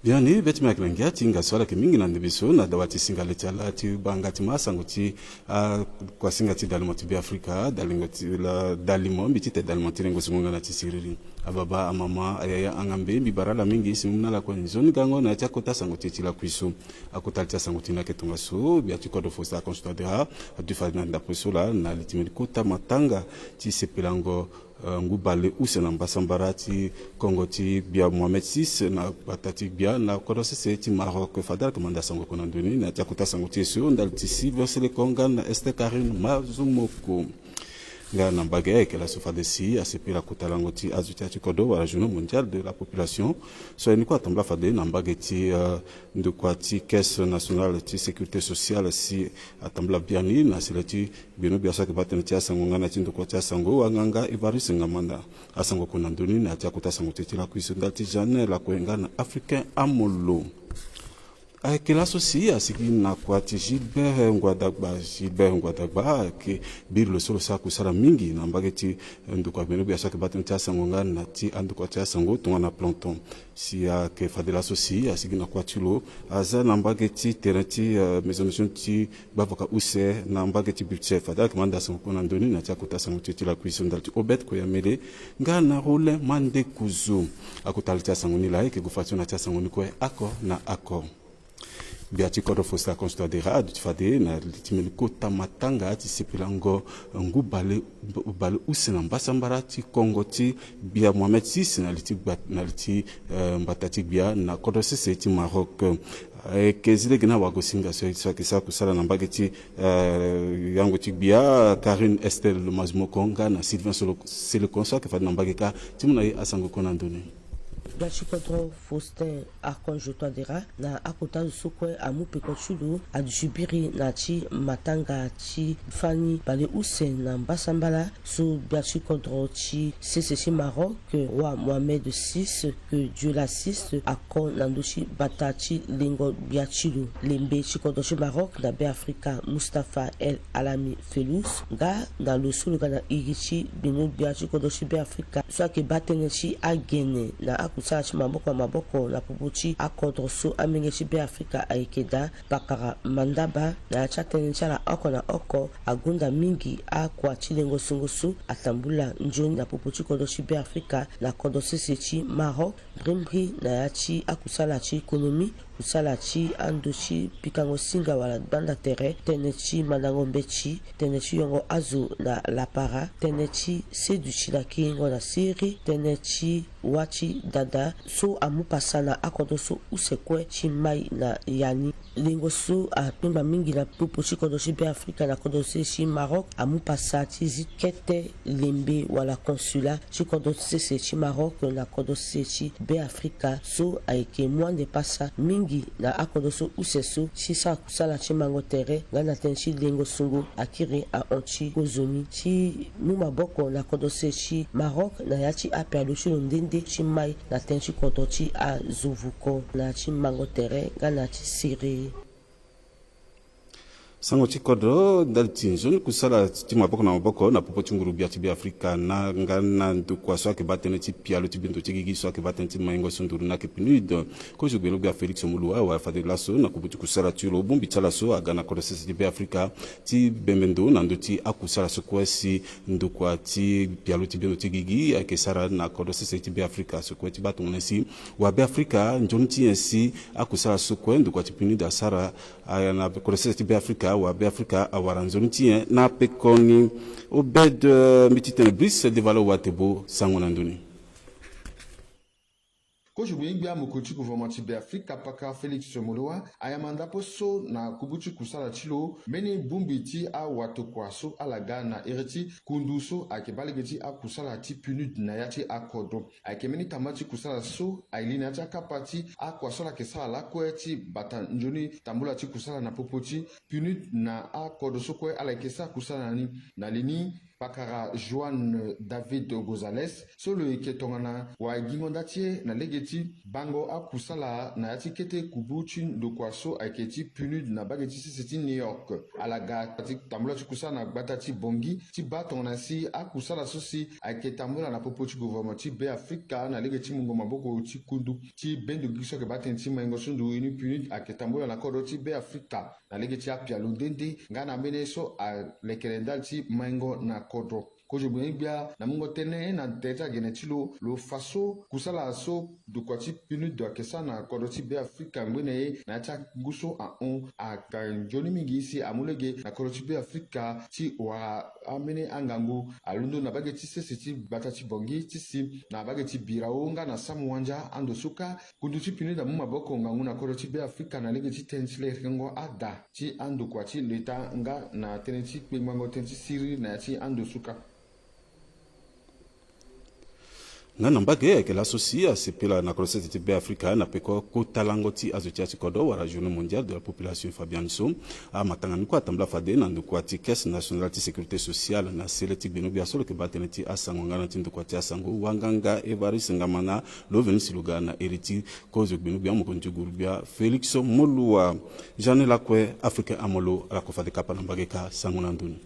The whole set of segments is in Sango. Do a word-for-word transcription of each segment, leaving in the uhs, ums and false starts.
Biani be ti mbi ayeke na ngia ti hinga so ala yeke mingi na ndembe so na dawa ti singa le ti ala ti baa nga ti ma asango ti akuasinga ti dalimo ti Beafrika, dalingo ti la dalimo mbi ti tene dalimo ti lengo sungo nga na ti siriri. Ababa, amama, ayaya, angambe, mbi bara ala mingi si mbi mu na ala kue nzoni gango na ya ti akota sango ti e ti lakui so. Akota li ti asango ti e ni ayeke tongaso. Gbia ti kodro Faustin Archange Touadéra aduti fade na ndapre so laa na li ti mbeni kota matanga ti sepelango eh, ngu bale use na mbasambara ti kongo ti gbia Mohamed six na gbata ti gbia na kodro sese ti Maroc. Fade ala yeke manda sango oko na ndoni na ya ti akota sango ti e so ndali ti Sylvain Seleko nga na Esther Carine Mazumoko. Nga na mbage ayeke laso fade si asepela kota lango ti azo ti ya ti kodro wala Journée Mondiale de la Population. So aye ni kue atambula fade na mbage ti eh, ndokua ti Caisse Nationale ti Sécurité Sociale si atambula biani na sele ti gbeno gbia so ayeke baa tënë ti asango nga na ti ndokua ti asango wanganga Evariste Ngamanda. Asango oko na ndoni na ya ti akota sango ti e ti lakui so ndali ti Jeanne Lakue nga na Africain Amolo. Ayeke laso si asigi na kua ti Gilbert Nguadagba. Gilbert Nguadagba ayeke biri lo so lo sara kusala mingi na mbage ti eh, ndokua gbeno gbia so ayeke baa tënë ti asango nga na ti andokua ti asango tongana planton. Si ayeke fade laso si asigi na kua ti lo aza na mbage ti terrain ti eh, maison mission ti gbavoka use na mbage ti budget. Fade ayeke manda sango kue na ndoni na ti akota sango ti e ti lakui so ndali ti Obed Koyamele nga na Rollin Mandekuzu. Akota li ti asango ni laa ayeke gue fadeso na ti asango ni kue oko na oko. Gbia ti kodro Faustin Archange Touadéra aduti fade na li ti mbeni kota matanga ti sepelango ngu bale bale use na mbasambara ti kongo ti gbia Mohamed six na li ti gba na li ti eh, mbata ti gbia na kodro sese ti Maroc. Ayeke zi lege ni awagosinga so so ayeke sara kusala na mbage ti eh, yango ti gbia Carine Estelle Mazumoko nga na Sylvain Solo- Selekon so ayeke fade na mbage kâ ti mu na e asango oko na ndoni. Gbia ti kodro Faustin Archange Touadéra na akota zo so kue amu peko ti lo aduti biri na ti matanga ti fani bale use na mbasambala so gbia ti kodro ti sese ti Maroc, roi Mohamed six, que Dieu l'assiste, ako na ndö ti bata ti lengo gbia ti lo. Lembe ti kodro ti Maroc na Beafrika Mustapha El Alami Felous nga na lo so lo ga na iri ti gbeno gbia ti kodro ti Beafrika so ayeke baa tënë ti agene na akusala ti maboko na maboko na popo ti akodro so amenge ti Beafrika ayeke daa pakara mandaba na ya ti atënë ti ala oko na oko. Agonda mingi akua ti lengo sungo so atambula nzoni na popo ti kodro ti Beafrika na kodro sese ti Maroc. Mbrimbri na ya ti akusala ti économie, kusala ti ando ti pikango singa wala gbanda tere, tënë ti mandango mbeti, tënë ti yongo azo na lapara, tënë ti seduti na kiringo na siriri, tënë ti wâ ti dada so amu pasa na akodro so use kue ti mai na ya ni. Lengo so akpengba mingi na popo ti kodro ti Beafrika na kodro sese ti Maroc amu pasa ti zi kete lembe wala consulat ti kodro sese ti Maroc na kodro sese ti Beafrika so ayeke mu ande pasa mingi na akodro so use so ti sara kusala ti mango tere nga na tënë ti lengo sungo akiri ahon ti kozoni ti mu maboko na kodro sese ti Maroc na ya ti apialo ti lo nde nde ti mai na tënë ti kodro ti azo vuko na ya ti mango tere nga na ya ti siriri. Sango ti kodro ndali ti nzoni kusala ti maboko na maboko na popo ti nguru gbia ti Beafrika na nga na ndokua so ayeke baa tënë ti pialo ti bendo ti gigi so ayeke baa tënë ti maingo so nduru ni ayeke PNUD. Kozo gbelo gbia Félix Moloua awara fade laso na kubu ti kusala ti lo bongbi ti ala so aga na kodro sese ti Beafrika ti bembe ndo na ndö ti akusala so kue si ndokua ti pialo ti bendo ti gigi ayeke sara na kodro sese ti Beafrika so kue ti baa tongana si wa Beafrika nzoni ti nyen si akusala so kue ndokua ti PNUD asara aya na kodro sese ti Beafrika wa Beafrika awara nzoni ti nyen na pekoni. Obed, eh, mbi ti tene Brice Devalo Watebo sango na ndoni. Kozo gbengbe gbia mokonzi ti gouvernement ti Beafrika paka Félix Moloua ayamba ndapo so na kubu ti kusala ti lo mbeni bongbi ti awatokua so ala ga na iri ti kundu so ayeke baa lege ti akusala ti PNUD na ya ti akodro. Ayeke mbeni tama ti kusala so aye li na ya ti akapa ti akua so ala yeke sara lakue ti bata nzoni tambula ti kusala na popo ti PNUD na akodro so kue ala yeke sara kusala na ni. Na li ni pakara Juan David Gonzalez, so lo yeke tongana wagingo nda ti e na lege ti bango akusala na ya ti kete kubu ti ndokua so ayeke ti PNUD na mbage ti sese ti New York. Ala ga ti tambula ti kusala na gbata ti Bangui ti baa tongana si akusala so si ayeke tambula na popo ti gouvernement ti Beafrika na lege ti mungo maboko ti kundu ti bendo gi so ayeke baa tënë ti maingo so ndo uni PNUD ayeke tambula na kodro ti Beafrika na lege ti apialo nde nde nga na ambeni ye so alekere ndali ti maingo na kodro. Kozo gbengbe gbia na mungo tënë na tere ti agene ti lo, lo fa so kusala so ndokua ti PNUD ayeke sara na kodro ti Beafrika ngbene ye na ya ti angu so ahon aga nzoni mingi si amu lege na kodro ti Beafrika ti wara ambeni angangu alondo na mbage ti sese ti gbata ti Bangui ti si na mbage ti Birao nga na Samuandia ando so kâ. Kundu ti PNUD amu maboko ngangu na kodro ti Beafrika na lege ti tënë ti lerengo ada ti andokua ti leta nga na tënë ti kpengbango tënë ti siriri na ya ti ando so kâ. Nga na mbage ayeke laso si asepela na kodro sese ti Beafrika na peko kota lango ti azo ti ya ti kodro wala journée mondiale de la population e fa biani so. Amatanga ni kue atambula fade na ndokua ti Caisse nationale ti sécurité sociale na sele ti gbenu gbia so lo yeke baa tënë ti asango nga na ti ndokua ti asango wanganga Évariste Ngamana. Lo veni si lo ga na iri ti kozo gbenu gbia mokonzi ti guru gbia Félix Moloua. Jeanne Lakue, Africain Amolo, ala ko fade kapa na mbage ka sango na ndoni.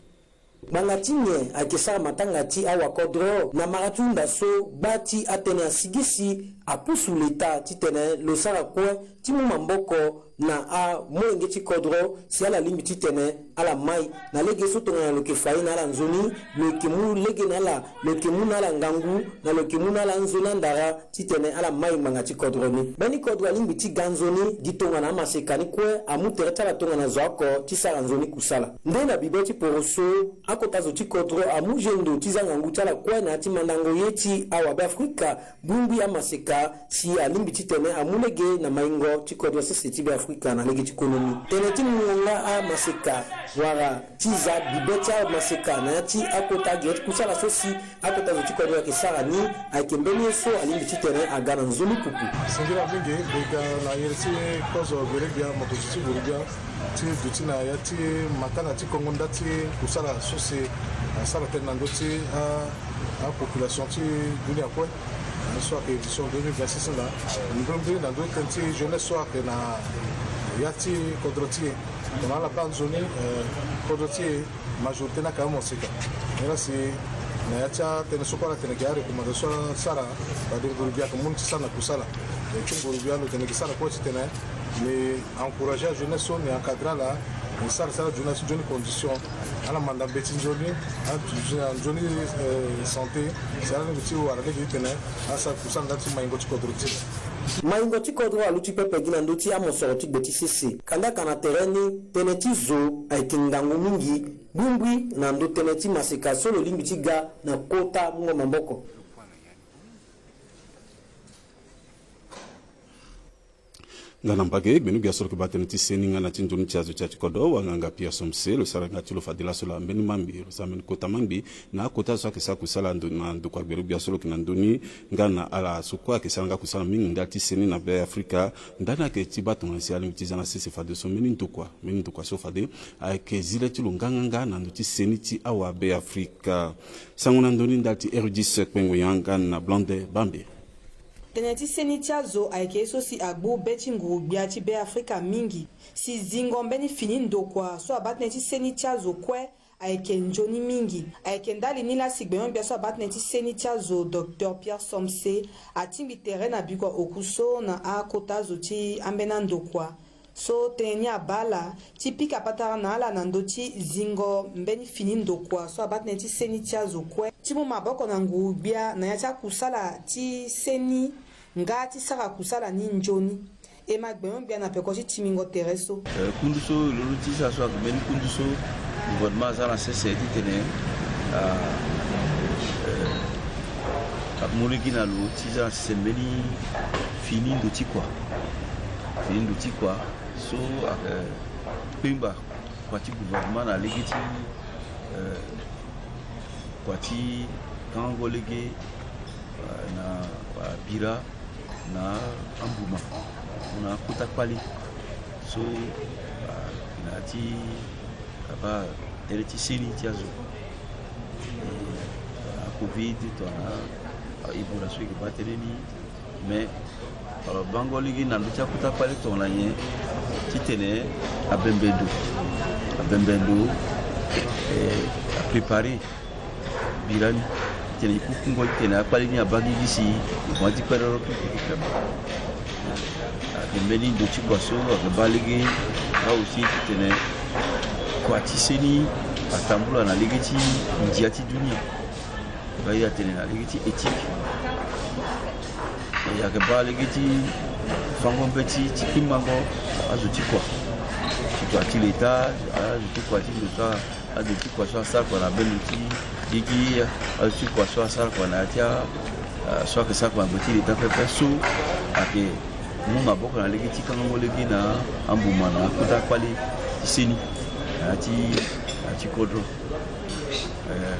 Ngbanga ti nyen ayeke sara matanga ti awakodro na mara ti hunda so gba ti atënë asigisi apusu leta titene lo sara kue ti mu maboko na amolenge ti kodro si ala lingbi titene ala mai na lege so tongana lo yeke fa ye na ala nzoni, lo yeke mu lege na ala, lo yeke mu na ala ngangu, na lo yeke mu na ala anzoni andara titene ala mai ngbanga ti kodro ni. Mbeni kodro alingbi ti ga nzoni gi tongana amaseka ni kue amu tere ti ala tongana zo oko ti sara nzoni kusala. Nde na bibe ti poroso, akota zo ti kodro amu zendo ti za ngangu ti ala kue na ya ti mandango ye ti awabeafrika. Bongbi amaseka si alingbi titene amu lege na maingo ti kodro sese ti Beafrika na lege ti konomi. Tënë ti mungo nga amaseka wala ti za bibe ti amaseka na ya ti akota gere ti kusala so si akota zo ti kodro ayeke sara ni ayeke mbeni ye so alingbi titene aga na nzoni pupu. Singila mingi mbi ga na iri ti kozo gbele gbia mokonzi ti guru gbia ti duti na ya ti matanga ti kongo nda ti kusala so si asara tënë na ndö ti a, apopulation ti dunia kue. So ayeke édition deux mille vingt-six na ndö mbi na ndö tënë ti jeunesse so ayeke na ya ti kodro ti e. Tongana ala baa nzoni, eh, kodro ti e majorité ni ayeke amaseka. Ni la si na ya ti atënë so kue ala tene ge arecommandation asara, fade nguru gbia ayeke mu ni ti sara na kusala. Eh, ti nguru gbia lo tene ge sara kue titene ni encourager ajeunesse so, ni encadrer ala, ni sara ti ala nzoni na ya ti nzoni condition. Ala manda mbeti nzoni, ala nzoni, eh, santé, si ala lingbi ti wara lege titene ala sara kusala nda ti maingo ti kodro ti e. Maingo ti kodro aluti pepe gi na ndö ti amosoro ti gbe ti sese. Kanda ka na tere ni, tënë ti zo ayeke ngangu mingi, bongbi na ndö tënë ti maseka so lo lingbi ti ga na kota mungo maboko. Nga na mbage, gbenu gbia so lo yeke baa tënë ti seni nga na ti nzoni ti azo ti ya ti kodro, wanganga Pierre Somse, lo sara nga ti lo fade laso lo a mbeni mambi, lo sara mbeni kota mambi na akota so ayeke sara kusala ndo, na ndokua gbele gbia so lo yeke na ndö ni, nga na ala so kue ayeke sara nga kusala mingi ndali ti seni na Beafrika. Ndani ayeke ti baa tongana si alingbi ti za na sese fadeso mbeni ndokua, mbeni ndokua so fade ayeke zi le ti lo nganganga na ndö ti seni ti awabeafrika. Sango na ndö ni ndali ti Hérodice Kpengo yanga na Blonde Bambe. Tënë ti seni ti azo ayeke ye so si agbu be ti nguru-gbia ti Beafrika mingi. Si zingo mbeni fini ndokua so abaa tënë ti seni ti azo kue ayeke nzoni mingi. Ayeke ndali ni laa si gbenyo-gbia so abaa tënë ti seni ti azo, Docteur Pierre Somse, atingbi tere na bikua oku so na akota zo ti ambeni andokua. So tënë ni abaa ala ti pika patara na ala na ndö ti zingo mbeni fini ndokua so abaa tënë ti seni ti azo kue ti mu maboko na nguru-gbia na ya ti akusala ti seni nga ti sara kusala ni nzoni. E ma gbenyo-gbia na peko ti timbingo tere so. Eh, kundu so lo londo ti sara so ayeke mbeni kundu so gouvernement aza na sese titene, ah, eh, amu lege na lo ti za na sese mbeni fini ndo ti kua. Fini ndo ti kua so ayeke kpengba kua ti gouvernement na lege ti, eh, kua ti kangango lege, eh, na, eh, bira na ambuma na akota kpale so, eh, na ya ti kaba tënë ti seni ti azo. Akovi ti tongana, ah, e bura so e yeke baa tënë ni. Mais, alors, bango lege na ndö ti akota kpale tongana nyen titene abembe ndo, abembe ndo, eh, apréparé. Birani titene e ku kungo titene akpale ni abaa gigi si e kuma ti kpere ro. Ayeke mbeni ndo ti kua so ayeke baa lege. Aosi titene kua ti seni atambula na lege ti ndia ti dunia. Nga e atene na lege ti éthique. E ayeke baa lege ti fango mbeti ti kpingbango azo ti kua, ti kua ti leta, azo ti kua ti ndo so a Azo ti kua so asara kua na bendo ti gigi, azo ti kua so asara kua na ya ti a, a, so ayeke sara kua na gbe ti leta pepe so ayeke mu maboko na lege ti kangango lege na ambuma na akota kpale ti seni na ya ti, na ya ti kodro. Eh,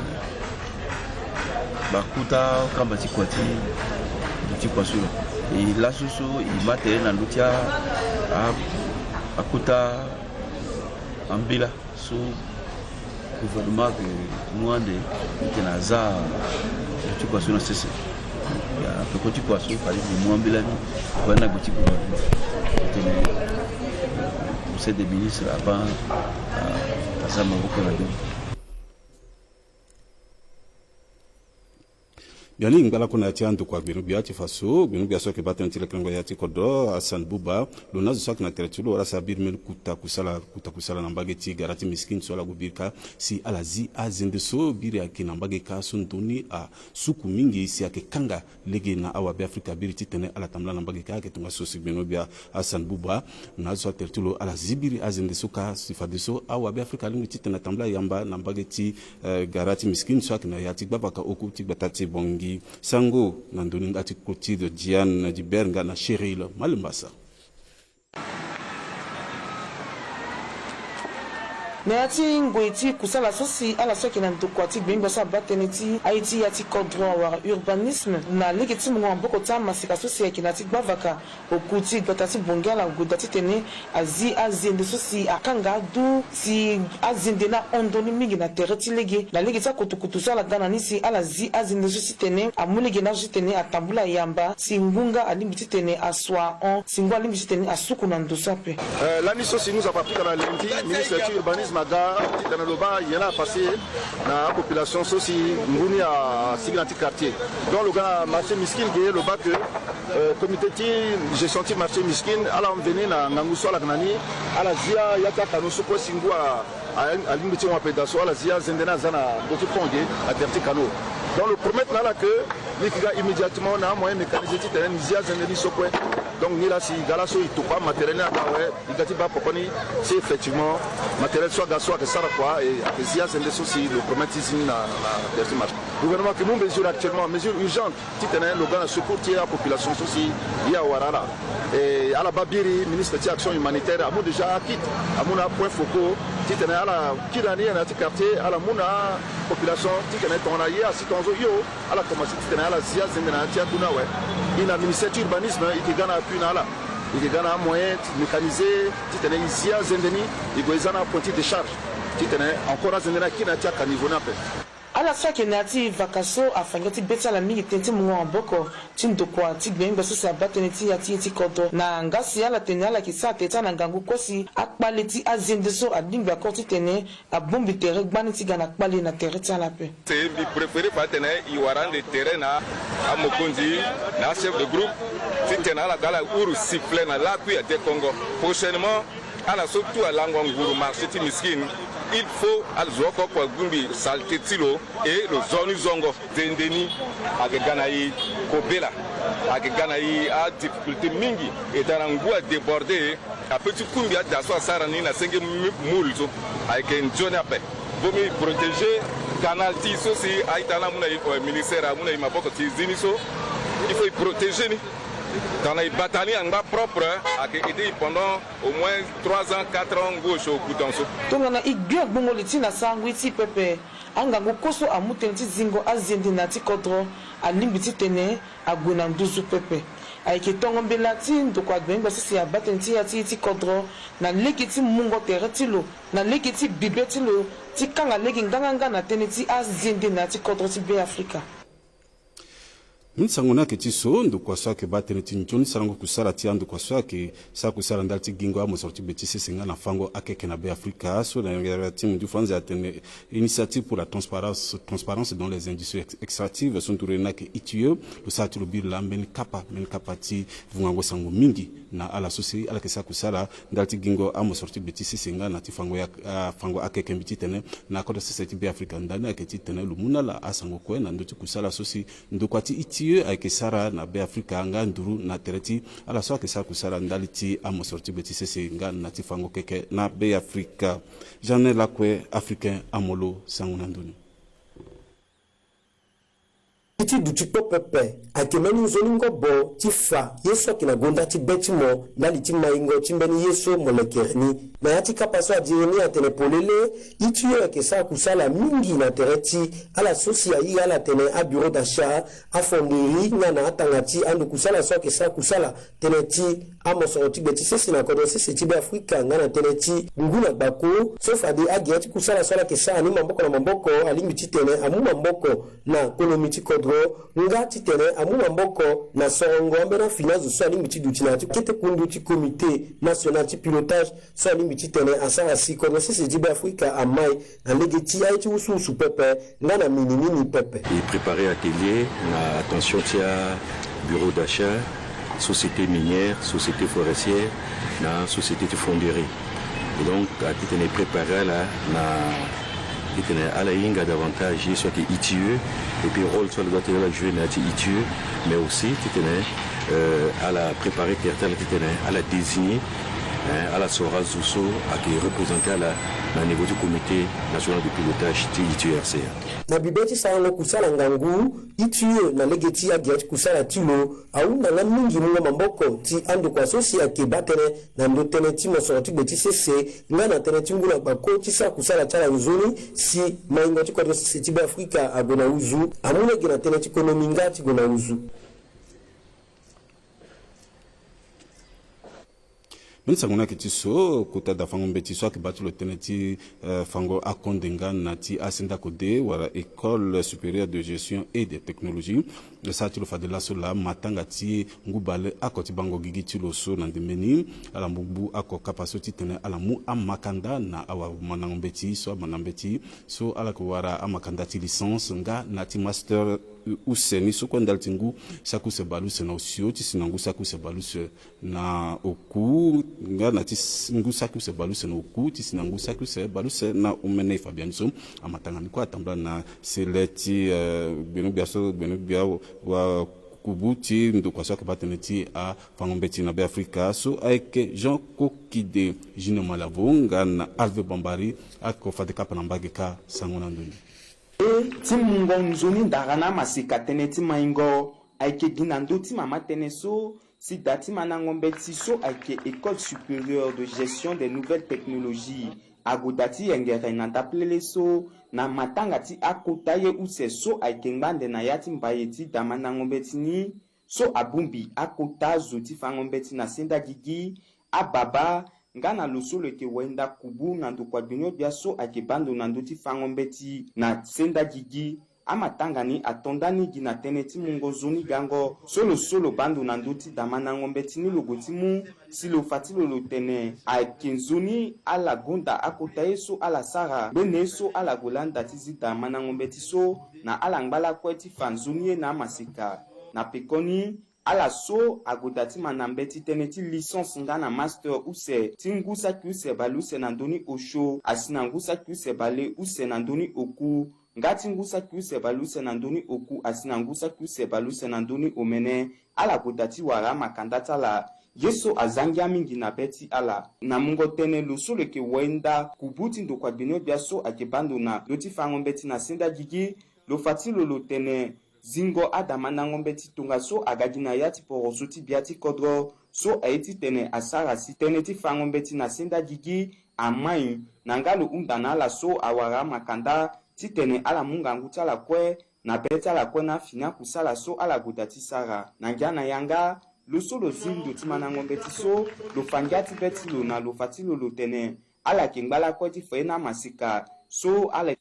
bakota kamba ti kua ti, ti kua so lo. E laso so e ma tere na ndö ti a, a, akota ambela. So gouvernement ayeke mu ande, e tene a za ti kua so na sese. Ya peko ti kua so fade e mu ambela ni, kue na gbe ti gouvernement. E tene conseil des ministres abaa, a, a za maboko na ndö ni. Biani ngbalako na ya ti andokua gbeno gbia ti fa so, gbeno gbia so ayeke baa tënë ti lekerengo ya ti kodro, Hassan Bouba, lo na azo so ayeke na tere ti lo, ala si abiri mbeni kuta kusala, kuta kusala na mbage ti gara ti miskine so ala gue biri kâ, si ala zi azende so biri ayeke na mbage kâ so ndoni asuku mingi si ayeke kanga lege na awabe Afrika biri titene ala tambula na mbage kâ. Ayeke tongaso si gbeno gbia Hassan Bouba na azo so atere ti lo ala zi biri azende so kâ si fadeso awabe Afrika alingbi titene atambula yamba na mbage ti, eh, gara ti miskine so ayeke na ya ti gbavaka oku ti gbata ti Bangui. Sango na ndoni nga ti Clotilde, Diane Dibert nga na Cheryl Malembasa. Na ya ti ngoi ti kusala so si ala so ayeke na ndokua ti gbengbe so abaa tënë ti aye ti ya ti kodro awara urbanisme na lege ti mungo maboko ti amaseka so si ayeke na ya ti gbavaka oku ti gbata ti Bangui, ala gue daa titene azi azende so si akanga adu si azende ni ahon ndoni mingi na tere ti lege na lege ti akutukutu so ala ga na ni si ala zi azende so titene amu lege na azo titene atambula yamba si ngu nga alingbi titene aso ahon si ngu alingbi titene asuku na ndo so ape. Euh, lani so si nous avons appris dans la lundi, ministre ti urbanisme aga titene lo baa nyen la apassé na apopulation so si ngu ni asigi na ti quartier. Donc lo ga na marché miskine ge lo baa que Euh, comité ti gestion ti marché miskine ala veni na ngangu so ala yeke na ni, ala zia ya ti akano so kue si ngu a, a, alingbi ti hon ape daa so ala zia zende ni aza na ndö ti pont ge na tere ti kano. Donc lo promettre na ala que ni yeke ga immédiatement na amoyen mécanisé titene ni zia zende ni so kue. Donc ni laa si e ga laso e tokua amatériel ni aga awe, e ga ti baa poko ni si effectivement matériel so aga so ayeke sara kua e ayeke zia zende so si lo promettre ti zi ni na, na tere ti marché. Gouvernement ayeke mu mesure actuellement, mesure urgente. Titene lo ga na secours ti apopulation so si e awara ala. E ala baa biri ministre ti action humanitaire amu déjà akit, amu na apoint focaux titene ala kiri na ni na ya ti quartier, ala mu na apopulation titene tongana ye asi tongaso hio, ala komanse titene ala zi azende na ya ti atu ni awe. E na ministère ti urbanisme e yeke ga na appui na ala, e yeke ga na amoyen mécanisé titene e zi azende ni, e gue e za na apoint ti décharge titene encore azende ni akiri na ya ti acaniveau ni ape. Ala so ayeke na ya ti vaka so afa ngia ti be ti ala mingi tënë ti mungo maboko ti ndokua ti gbengbe so si abaa tënë ti ya ti ye ti kodro na nga si ala tene ala yeke sara tere ti ala na ngangu kue si akpale ti azende so alingbi akoro titene abongbi tere gbani ti ga na kpale na tere ti ala ape. Si mbi préféré fa atene e wara ande tere na amokonzi na achef de groupe titene ala ga ala huru sifflet na lakui adekongo prochainement. Ala so tout alango nguru marché ti miskine, il faut ala zo oko oko abongbi saleté ti lo, e lo zo ni zongo. Zende ni ayeke ga na e kobela, ayeke ga na e adifficulté mingi, e tara ngu adébordé, ape ti kungbi ada so asara ni na senge mi-, moule so ayeke nzoni ape. Vaut mieux e protéger canal ti e so si a-ita ni amu na e, euh, ministère amu na e maboko ti e zi ni so, il faut e protéger ni. Tongana e bata ni angba propre, ayeke aider e pendant au moins trois ans, quatre ans, ngu osio oku tongaso. Tongana e gbi agbongo li ti na sarango ye ti e pepe, angangu kue so amu tënë ti zingo azende na ya ti kodro alingbi titene ague na nduzu pepe. Ayeke tongo mbela ti ndokua gbengbe sese abaa tënë ti ya ti, ti kodro na lege ti mungo tere ti lo, na lege ti bibe ti lo, ti kanga lege nganganga na tënë ti azende na ya ti kodro ti Be Afrika. Mbi sango ni ayeke ti so, ndokua so ayeke baa tënë ti nzoni sarango kusala ti andokua so ayeke sara kusala ndali ti gingo amosoro ti gbe ti sese nga na fango akeke na Be Afrika. So na yanga ti mundu franzi atene Initiative pour la transparence, transparence dans les industries ex-, extractives, so nduru ni ayeke I T I E, lo sara ti lo biri laa mbeni kapa, mbeni kapa ti vungango sango mingi na ala so si ala yeke sara kusala ndali ti gingo amosoro ti gbe ti sese nga na ti fango ya, ah, fango akeke mbi titene na kodro sese ti Be Afrika. Ndani ayeke titene lo mu na ala asango kue na ndö ti kusala so si ndokua ti I T I E ayeke sara na Be Afrika nga nduru na tere ti ala so ayeke sara kusala ndali ti amosoro ti gbe ti sese nga na ti fango keke na Be Afrika. Jeanne Lakue, Africain Amolo, sango na ndoni. Ti duti kpo pepe ayeke mbeni nzoni ngobo ti fa ye so ayeke na gonda ti be ti mo ndali ti maingo ti mbeni ye so mo lekere ni. Na ya ti kapa so adiri ni atene polele, I T I E ayeke sara kusala mingi na tere ti ala so si airi ala atene abureau d'achat, afonderie nga na atanga ti ando kusala so ayeke sara kusala tënë ti amosoro ti gbe ti sese na kodro sese ti Be Afrika nga na tënë ti ngu na gbako. So fade agere ti kusala so ala yeke sara ni maboko na maboko alingbi titene amu maboko na konomi ti kodro nga titene amu maboko na sorongo ambeni afini azo so alingbi ti duti na ya ti kete kundu ti Comité National ti Pilotage so alingbi titene asara si kodro sese ti Be Afrika amai na lege ti aye ti wusuwusu pepe nga na minimini pepe. E préparer atelier na attention ti abureau d'achat, société minière, société forestière na société ti fonderie. Et donc atitene e préparer ala na titene ala hinga davantage ye so ayeke I T I E, et puis rôle so ala doit ti ala jouer na ya ti I T I E, mais aussi titene, euh, ala préparer tere ti ala titene ala désigner, hein, ala soro azo so ayeke représenter ala na niveau ti Comité National de Pilotage ti I T I E R C A. Na bibe ti sarango kusala ngangu, I T I E na lege ti agere ti kusala ti lo ahunda nga mingi mungo maboko ti andokua so si ayeke baa tënë na ndö tënë ti mosoro ti gbe ti sese nga na tënë ti ngu na gbako ti sara kusala ti ala nzoni si maingo ti kodro sese ti Be Afrika ague na huzu, amu lege na tënë ti konomi nga ti gue na huzu. Mbeni sango ni ayeke ti so, kota da fango mbeti so ayeke baa ti lo tënë ti, eh, fango akonde nga na ti asenda kode wala École supérieure de gestion et de technologie. Lo sara ti lo fade laso laa matanga ti ngu bale oko ti bango gigi ti lo so na ndembe ni ala mu gbu oko kapa so titene ala mu amakanda na awamandango mbeti so, amandango mbeti so ala yeke wara amakanda ti licence nga na ti master, eh, use ni so kue ndali ti ngu saki use bale use na osio ti si na ngu saki use bale use na oku nga na ti s-, ngu saki use bale use na oku ti si na ngu saki use bale use na omene. E fa biani so amatanga ni kue atambula na sele ti, eh, gbeno-gbia so, gbeno-gbia wa kubu ti ndokua so ayeke baa tënë ti afango mbeti na Be Afrika so ayeke Jean Kokide, Junior Malavo nga na Alve Bambari. Ako fade kapa na mbage ka sango na ndoni. E ti mungo nzoni ndara na amaseka tënë ti maingo ayeke gi na ndö ti mama tënë so si da ti mandango mbeti so ayeke École supérieure de gestion des nouvelles technologies ague da ti yengere na ndapelele so na matanga ti akota ye use so ayeke ngbande na ya ti mbaye ti da mandango mbeti ni so abongbi akota zo ti fango mbeti na senda gigi, ababa, nga na lo so lo yeke wenda kubu na ndokua gbinio-gbia so ayeke baa ndo na ndö ti fango mbeti na senda gigi. Amatanga ni ato ndani gi na tënë ti mungo nzoni gango so lo so lo baa ndo na ndö ti da mandango mbeti ni lo gue ti mu si lo fa ti lo lo tene ayeke nzoni ala gonda akota ye so ala sara mbeni ye so ala gue landa ti zi da mandango mbeti so na ala ngba lakue ti fa nzoni ye na amaseka. Na pekoni ala so ague da ti manda mbeti tënë ti licence nga na master use ti ngu saki use bale use na ndö ni osio asi na ngu saki use bale use na ndö ni oku nga ti ngu saki use bale use na ndö ni oku asi na ngu saki use bale use na ndö ni omene. Ala gue da ti wara amakanda ti ala ye so aza ngia mingi na be ti ala. Na mungo tënë lo so lo yeke wenda kubu ti ndokua gbinio-gbia so ayeke baa ndo na ndö ti fango mbeti na senda gigi lo fa ti lo lo tene zingo adamandango mbeti tongaso aga gi na ya ti poroso ti bia ti kodro so aye titene asara si tënë ti fango mbeti na senda gigi amai na nga lo hunda na ala so awara amakanda titene ala mu ngangu ti ala kue na be ti ala kue na afini akusala so ala gue da ti sara. Na ngia na yanga Lo so lo zi ndo ti mandango mbeti so lo fa ngia ti be ti lo na lo fa ti lo lo tene ala yeke ngba lakue ti fa ye na amasika so ala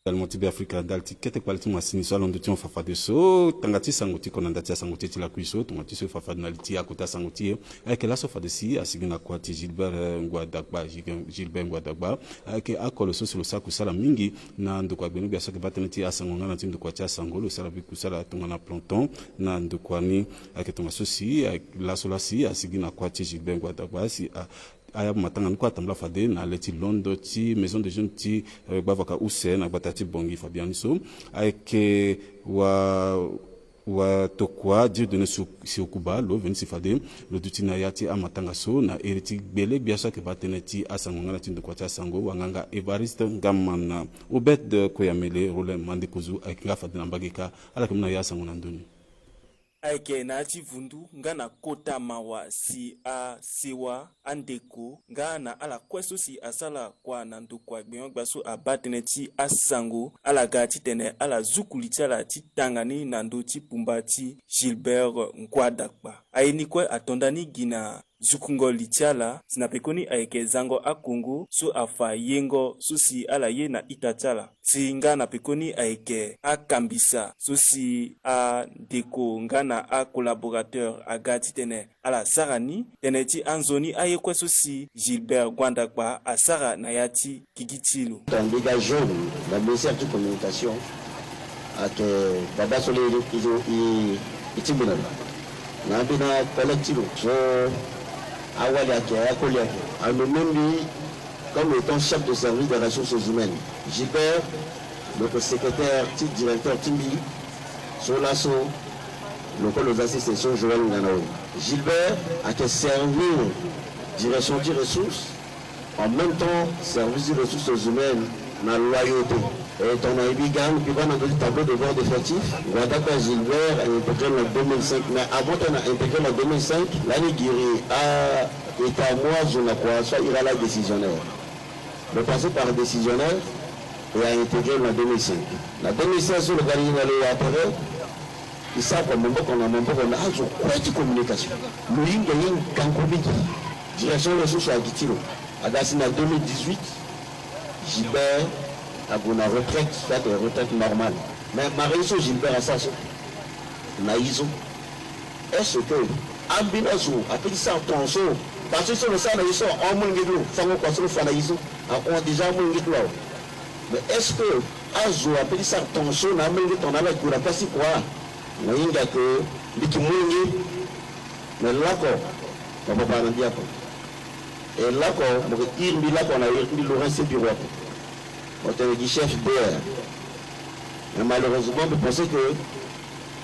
Alimo ti Beafrika ndali ti kete kpale ti masini so alondo ti hon fa fadeso tanga ti sango ti ko na nda ti asango ti e ti lakui so tongana ti so e fa fade na li ti akota sango ti e. Ayeke laso fade si asigi na kua ti Gilbert, eh, Nguadagba, Gilbert Nguadagba. Ayeke akolo so si lo sara kusala mingi na ndokua gbene gbia so ayeke baa tënë ti asango nga na ti ndokua ti asango lo sara bi kusala tongana planton na ndokua ni. Ayeke tongaso si, eh, laso laa si asigi na kua ti Gilbert Nguadagba si a, amatanga ni kue atambula fade na le ti londo ti maison de jeunes ti, eh, gbavaka use na gbata ti Bangui. Fa biani so ayeke wa, watokua Dieudonné Siokuba lo veni si fade lo duti na ya ti amatanga so na iri ti gbele gbia so ayeke baa tënë ti asango nga na ti ndokua ti asango wanganga Évariste Ngamana. Obed Koyamele, Rollin Mandekuzu ayeke nga fade na mbage kâ. Ala yeke mu na ya asango na ndö ni. Ayeke na ya ti vundu nga na kota mawa si asewa, andeko nga na ala kue so si asara kua na ndokua gbenyo-gbia so abaa tënë ti asango, ala ga titene ala zuku li ti ala ti tanga ni na ndö ti pumba ti Gilbert Nguadakpa. Aye ni kue ato ndani gi na zukungo li ti ala si na pekoni ayeke zango akongo so afa yengo so si ala ye na ita ti ala. Si nga na pekoni ayeke akambisa so si andeko nga na acollaborateur aga titene ala sara ni, tënë ti anzoni aye kue so si Gilbert Nguadakpa asara na ya ti gigi ti lo. Tongana mbi ga jeune na ministère ti communication, ayeke baba so laa e, e, e tingbi na lo. Na ambeni acollègue ti lo so awali ayeke, akoli ayeke, anommé mbi comme étant chef de service des ressources humaines. Gilbert, lo yeke secrétaire ti directeur ti mbi so laso lo kue lo za ti section Joël Nganawe. Gilbert ayeke servir direction ti ressources, en même temps service ti ressources humaines na loyauté. E tongana e bi ga, e bi baa na ndö ti tableau de bord d'effectif, Nguadakpa Gilbert a intégré na deux mille cinq, mais avant tene a intégré na deux mille cinq, lani giri a état mo azo na kua so a iri ala décisionnaire. Lo passé par décisionnaire et a intégré na deux mille cinq. Na deux mille seize so lo ga li na lo wa tere, e sara kua maboko na maboko na azo kue ti communication. Lo hinga ye ngangu mingi. Direction ressources agi ti lo. Aga si na deux mille dix-huit, Gilbert ague na retraite, soit retraite normale. Mais marengo so Gilbert asara so na ye so, est-ce que ambeni azo apeut ti sara tongaso? Parce que so lo sara na ye so ahon amolenge ti lo, fango kua so lo fa na ye so ahon déjà amolenge ti lo awe. Mais est-ce que azo apeut ti sara tongaso na amolenge tongana ala gue na pasi kua? Mo hinga ke mbi yeke molenge. Mais lako mo papa na mbi oko. E lako mo yeke iri mbi lako na iri mbi Laurent Sebiro oko. Mo tene gi chef D R. Mais malheureusement mbi pensé que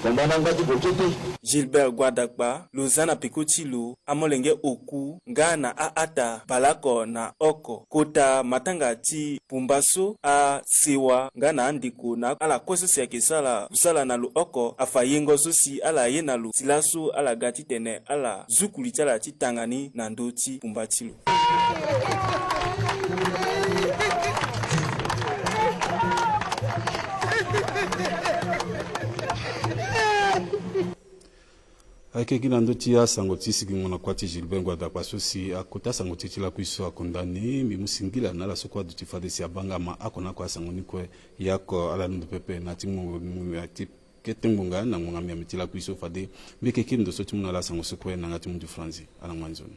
combat ni angba ti gue kete. Gilbert Nguadakpa lo za na peko ti lo amolenge oku nga na a-ata baleoko na oko. Kota matanga ti pumba so asewa nga na andeko na ala kue so si ayeke sara kusala na lo oko afa yengo so si ala ye na lo si laso ala ga titene ala zuku li ti ala ti tanga ni na ndö ti pumba ti lo. Ayeke gi na ndö ti asango ti sigingo na kuâ ti Gilbert Nguadakpa so si akota sango ti e ti lakui so akonda ni. Mbi mu singila na ala so kue aduti fade si abaa nga ma oko na oko asango ni kue. Ya oko ala londo pepe na ti mu, na ti kete ngbonga na ngbonga miambe ti lakui so fade mbi yeke kiri ndo so ti mu na ala asango so kue na yanga ti mundu franzi. Ala ngba nzoni.